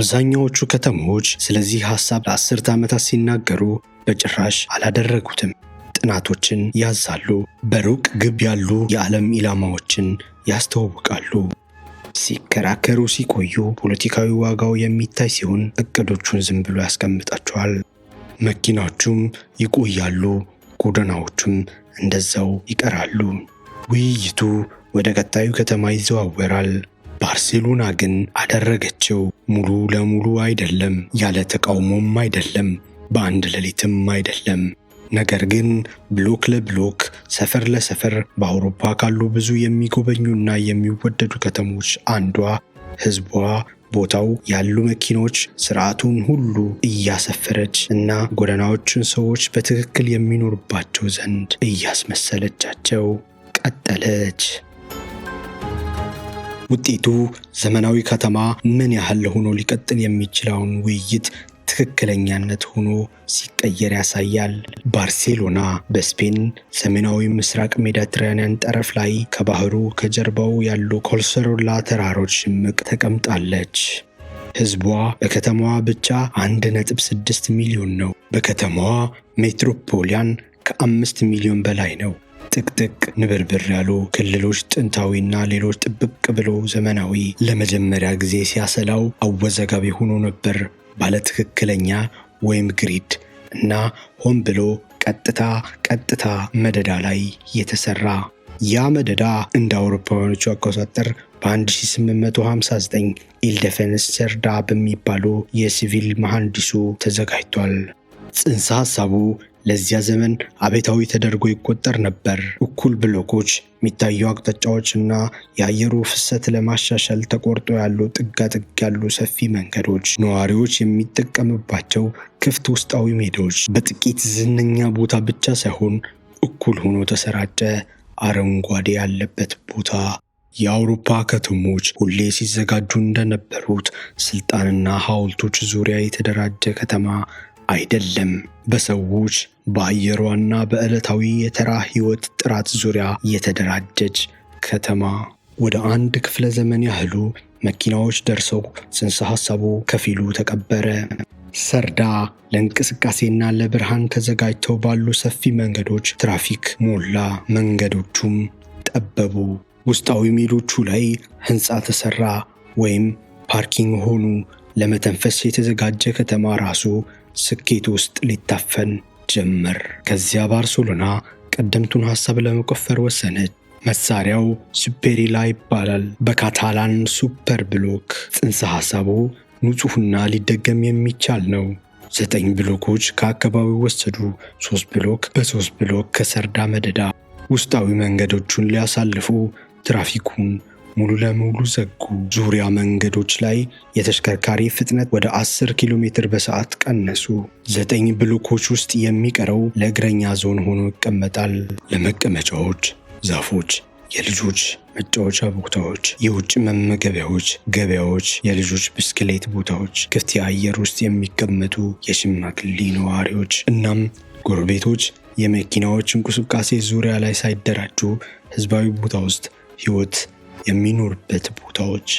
አብዛኛዎቹ ከተሞች ስለዚህ ሐሳብ ለአስርተ ዓመታት ሲናገሩ በጭራሽ አላደረጉትም። ጥናቶችን ያዛሉ፣ በሩቅ ግብ ያሉ የዓለም ኢላማዎችን ያስተዋውቃሉ። ሲከራከሩ ሲቆዩ ፖለቲካዊ ዋጋው የሚታይ ሲሆን እቅዶቹን ዝም ብሎ ያስቀምጣቸዋል። መኪናዎቹም ይቆያሉ፣ ጎዳናዎቹም እንደዛው ይቀራሉ። ውይይቱ ወደ ቀጣዩ ከተማ ይዘዋወራል። ባርሴሎና ግን አደረገችው። ሙሉ ለሙሉ አይደለም፣ ያለ ተቃውሞም አይደለም፣ በአንድ ሌሊትም አይደለም። ነገር ግን ብሎክ ለብሎክ፣ ሰፈር ለሰፈር በአውሮፓ ካሉ ብዙ የሚጎበኙና የሚወደዱ ከተሞች አንዷ፣ ህዝቧ፣ ቦታው ያሉ መኪኖች ስርዓቱን ሁሉ እያሰፈረች እና ጎዳናዎችን ሰዎች በትክክል የሚኖሩባቸው ዘንድ እያስመሰለቻቸው ቀጠለች። ውጤቱ ዘመናዊ ከተማ ምን ያህል ሆኖ ሊቀጥል የሚችለውን ውይይት ትክክለኛነት ሆኖ ሲቀየር ያሳያል። ባርሴሎና በስፔን ሰሜናዊ ምስራቅ ሜዲትራኒያን ጠረፍ ላይ ከባህሩ ከጀርባው ያሉ ኮልሰሮላ ተራሮች ሽምቅ ተቀምጣለች። ህዝቧ በከተማዋ ብቻ 1.6 ሚሊዮን ነው። በከተማዋ ሜትሮፖሊያን ከ5 ሚሊዮን በላይ ነው። ጥቅጥቅ ንብርብር ያሉ ክልሎች፣ ጥንታዊና ሌሎች ጥብቅ ብሎ ዘመናዊ፣ ለመጀመሪያ ጊዜ ሲያሰላው አወዛጋቢ ሆኖ ነበር። ባለ ትክክለኛ ወይም grid እና ሆን ብሎ ቀጥታ ቀጥታ መደዳ ላይ የተሰራ። ያ መደዳ እንደ አውሮፓውያኖቹ አቆጣጠር በ1859 ኢልደፈንስ ሰርዳ በሚባሉ የሲቪል መሐንዲሱ ተዘጋጅቷል። ጽንሰ ሐሳቡ ለዚያ ዘመን አብዮታዊ ተደርጎ ይቆጠር ነበር። እኩል ብሎኮች፣ የሚታዩ አቅጣጫዎች እና የአየሩ ፍሰት ለማሻሻል ተቆርጦ ያሉ ጥጋጥግ ያሉ ሰፊ መንገዶች፣ ነዋሪዎች የሚጠቀምባቸው ክፍት ውስጣዊ ሜዳዎች በጥቂት ዝነኛ ቦታ ብቻ ሳይሆን እኩል ሆኖ ተሰራጨ። አረንጓዴ ያለበት ቦታ የአውሮፓ ከተሞች ሁሌ ሲዘጋጁ እንደነበሩት ስልጣንና ሐውልቶች ዙሪያ የተደራጀ ከተማ አይደለም። በሰዎች፣ በአየሯና በዕለታዊ የተራ ሕይወት ጥራት ዙሪያ የተደራጀች ከተማ። ወደ አንድ ክፍለ ዘመን ያህሉ መኪናዎች ደርሰው ጽንሰ ሐሳቡ ከፊሉ ተቀበረ። ሰርዳ ለእንቅስቃሴና ለብርሃን ተዘጋጅተው ባሉ ሰፊ መንገዶች ትራፊክ ሞላ፣ መንገዶቹም ጠበቡ። ውስጣዊ ሜዶቹ ላይ ሕንፃ ተሰራ ወይም parking ሆኑ። ለመተንፈስ የተዘጋጀ ከተማ ራሱ ስኬት ውስጥ ሊታፈን ጀመር። ከዚያ ባርሴሎና ቀደምቱን ሐሳብ ለመቆፈር ወሰነች። መሳሪያው ሱፔሪላ ይባላል። በካታላን super block። ጽንሰ ሐሳቡ ንጹሕና ሊደገም የሚቻል ነው። ዘጠኝ ብሎኮች ከአካባቢው ወሰዱ። ሶስት ብሎክ በሶስት ብሎክ ከሰርዳ መደዳ ውስጣዊ መንገዶቹን ሊያሳልፉ ትራፊኩን ሙሉ ለሙሉ ዘጉ። ዙሪያ መንገዶች ላይ የተሽከርካሪ ፍጥነት ወደ 10 ኪሎ ሜትር በሰዓት ቀነሱ። ዘጠኝ ብሎኮች ውስጥ የሚቀረው ለእግረኛ ዞን ሆኖ ይቀመጣል። ለመቀመጫዎች፣ ዛፎች፣ የልጆች መጫወቻ ቦታዎች፣ የውጭ መመገቢያዎች፣ ገበያዎች፣ የልጆች ብስክሌት ቦታዎች፣ ክፍት የአየር ውስጥ የሚቀመጡ የሽማግሌ ነዋሪዎች እናም ጎረቤቶች የመኪናዎች እንቅስቃሴ ዙሪያ ላይ ሳይደራጁ ህዝባዊ ቦታ ውስጥ ህይወት የሚኖርበት ቦታዎች።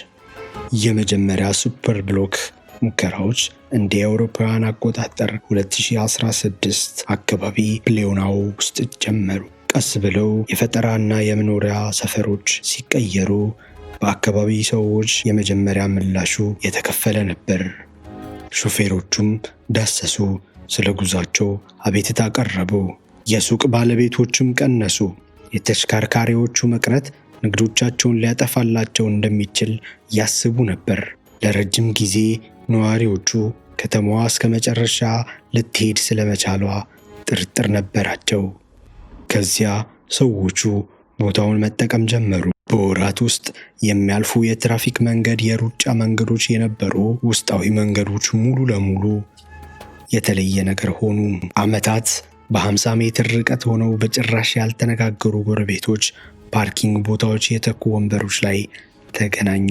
የመጀመሪያ super block ሙከራዎች እንደ አውሮፓውያን አቆጣጠር 2016 አካባቢ ፕሌዮናው ውስጥ ጀመሩ። ቀስ ብለው የፈጠራና የመኖሪያ ሰፈሮች ሲቀየሩ በአካባቢ ሰዎች የመጀመሪያ ምላሹ የተከፈለ ነበር። ሾፌሮቹም ዳሰሱ፣ ስለ ጉዟቸው አቤቱታ አቀረቡ። የሱቅ ባለቤቶችም ቀነሱ። የተሽከርካሪዎቹ መቅረት ንግዶቻቸውን ሊያጠፋላቸው እንደሚችል ያስቡ ነበር። ለረጅም ጊዜ ነዋሪዎቹ ከተማዋ እስከ መጨረሻ ልትሄድ ስለመቻሏ ጥርጥር ነበራቸው። ከዚያ ሰዎቹ ቦታውን መጠቀም ጀመሩ። በወራት ውስጥ የሚያልፉ የትራፊክ መንገድ የሩጫ መንገዶች የነበሩ ውስጣዊ መንገዶች ሙሉ ለሙሉ የተለየ ነገር ሆኑ። ዓመታት በ50 ሜትር ርቀት ሆነው በጭራሽ ያልተነጋገሩ ጎረቤቶች parking ቦታዎች የተኩ ወንበሮች ላይ ተገናኙ።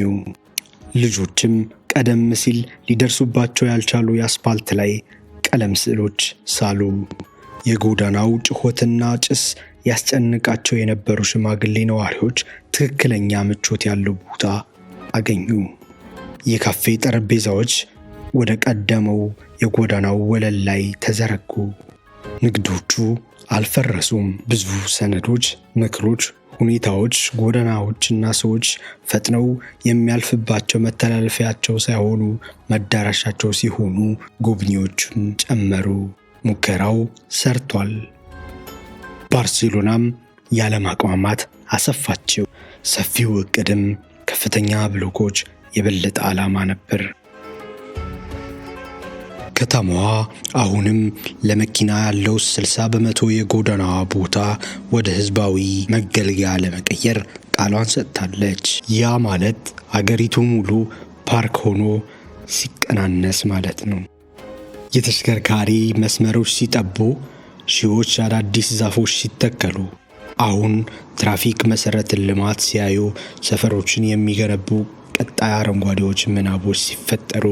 ልጆችም ቀደም ሲል ሊደርሱባቸው ያልቻሉ የአስፓልት ላይ ቀለም ስዕሎች ሳሉ። የጎዳናው ጩኸትና ጭስ ያስጨንቃቸው የነበሩ ሽማግሌ ነዋሪዎች ትክክለኛ ምቾት ያለው ቦታ አገኙ። የካፌ ጠረጴዛዎች ወደ ቀደመው የጎዳናው ወለል ላይ ተዘረጉ። ንግዶቹ አልፈረሱም። ብዙ ሰነዶች፣ ምክሮች፣ ሁኔታዎች፣ ጎዳናዎችና ሰዎች ፈጥነው የሚያልፍባቸው መተላለፊያቸው ሳይሆኑ መዳረሻቸው ሲሆኑ ጎብኚዎቹም ጨመሩ። ሙከራው ሰርቷል። ባርሴሎናም ያለማቅማማት አሰፋችው። ሰፊው ዕቅድም ከፍተኛ ብሎኮች የበለጠ ዓላማ ነበር። ከተማዋ አሁንም ለመኪና ያለው 60% የጎዳናዋ ቦታ ወደ ህዝባዊ መገልገያ ለመቀየር ቃሏን ሰጥታለች። ያ ማለት አገሪቱ ሙሉ ፓርክ ሆኖ ሲቀናነስ ማለት ነው። የተሽከርካሪ መስመሮች ሲጠቡ፣ ሺዎች አዳዲስ ዛፎች ሲተከሉ፣ አሁን ትራፊክ መሰረተ ልማት ሲያዩ፣ ሰፈሮችን የሚገነቡ ቀጣይ አረንጓዴዎች ምናቦች ሲፈጠሩ፣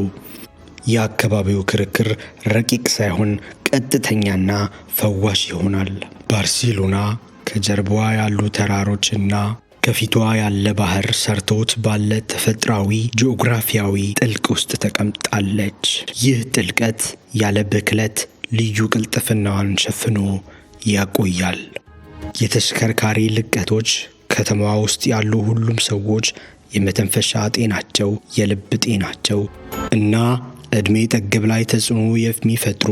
የአካባቢው ክርክር ረቂቅ ሳይሆን ቀጥተኛና ፈዋሽ ይሆናል። ባርሴሎና ከጀርባዋ ያሉ ተራሮችና ከፊቷ ያለ ባህር ሰርተውት ባለ ተፈጥሯዊ ጂኦግራፊያዊ ጥልቅ ውስጥ ተቀምጣለች። ይህ ጥልቀት ያለ ብክለት ልዩ ቅልጥፍናዋን ሸፍኖ ያቆያል። የተሽከርካሪ ልቀቶች ከተማዋ ውስጥ ያሉ ሁሉም ሰዎች የመተንፈሻ ጤናቸው፣ የልብ ጤናቸው እና ዕድሜ ጠገብ ላይ ተጽዕኖ የሚፈጥሩ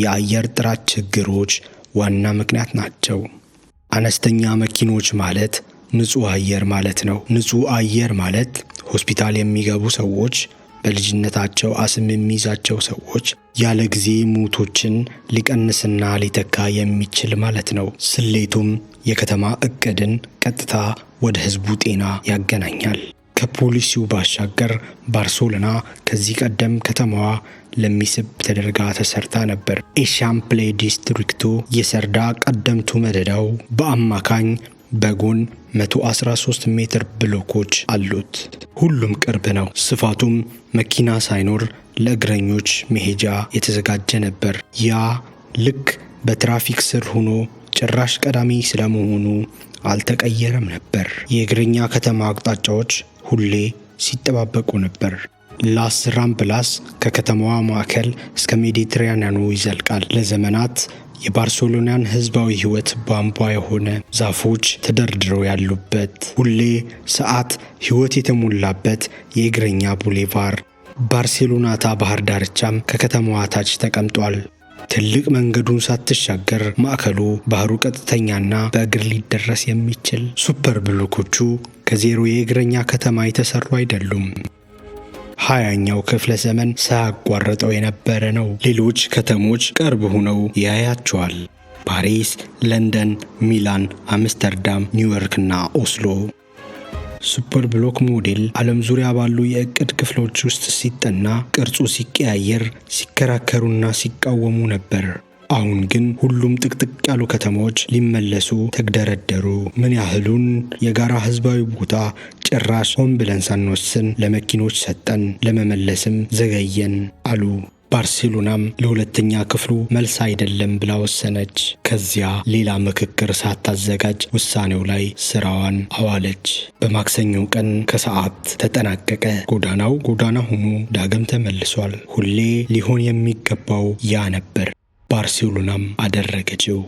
የአየር ጥራት ችግሮች ዋና ምክንያት ናቸው። አነስተኛ መኪኖች ማለት ንጹህ አየር ማለት ነው። ንጹህ አየር ማለት ሆስፒታል የሚገቡ ሰዎች፣ በልጅነታቸው አስም የሚይዛቸው ሰዎች፣ ያለ ጊዜ ሞቶችን ሊቀንስና ሊተካ የሚችል ማለት ነው። ስሌቱም የከተማ ዕቅድን ቀጥታ ወደ ህዝቡ ጤና ያገናኛል። ከፖሊሲው ባሻገር ባርሴሎና ከዚህ ቀደም ከተማዋ ለሚስብ ተደርጋ ተሰርታ ነበር። ኤሻምፕሌ ዲስትሪክቱ የሰርዳ ቀደምቱ መደዳው በአማካኝ በጎን 113 ሜትር ብሎኮች አሉት። ሁሉም ቅርብ ነው። ስፋቱም መኪና ሳይኖር ለእግረኞች መሄጃ የተዘጋጀ ነበር። ያ ልክ በትራፊክ ስር ሆኖ ጭራሽ ቀዳሚ ስለመሆኑ አልተቀየረም ነበር። የእግረኛ ከተማ አቅጣጫዎች ሁሌ ሲጠባበቁ ነበር። ላስ ራምብላስ ከከተማዋ ማዕከል እስከ ሜዲትራንያኑ ይዘልቃል። ለዘመናት የባርሴሎናን ህዝባዊ ህይወት ቧንቧ የሆነ፣ ዛፎች ተደርድረው ያሉበት፣ ሁሌ ሰዓት ህይወት የተሞላበት የእግረኛ boulevard። ባርሴሎናታ ባህር ዳርቻም ከከተማዋ ታች ተቀምጧል። ትልቅ መንገዱን ሳትሻገር ማዕከሉ ባህሩ ቀጥተኛና በእግር ሊደረስ የሚችል። Super ብሎኮቹ ከዜሮ የእግረኛ ከተማ የተሰሩ አይደሉም። 20ኛው ክፍለ ዘመን ሳያቋርጠው የነበረ ነው። ሌሎች ከተሞች ቅርብ ሆነው ያያቸዋል። ፓሪስ፣ ለንደን፣ ሚላን፣ አምስተርዳም፣ ኒውዮርክ እና ኦስሎ። Super block ሞዴል ዓለም ዙሪያ ባሉ የዕቅድ ክፍሎች ውስጥ ሲጠና ቅርጹ ሲቀያየር ሲከራከሩና ሲቃወሙ ነበር። አሁን ግን ሁሉም ጥቅጥቅ ያሉ ከተሞች ሊመለሱ ተግደረደሩ። ምን ያህሉን የጋራ ህዝባዊ ቦታ ጭራሽ ሆን ብለን ሳንወስን ለመኪኖች ሰጠን፣ ለመመለስም ዘገየን አሉ። ባርሴሎናም ለሁለተኛ ክፍሉ መልስ አይደለም ብላ ወሰነች። ከዚያ ሌላ ምክክር ሳታዘጋጅ ውሳኔው ላይ ስራዋን አዋለች። በማክሰኞ ቀን ከሰዓት ተጠናቀቀ። ጎዳናው ጎዳና ሆኖ ዳግም ተመልሷል። ሁሌ ሊሆን የሚገባው ያ ነበር። ባርሴሎናም አደረገችው።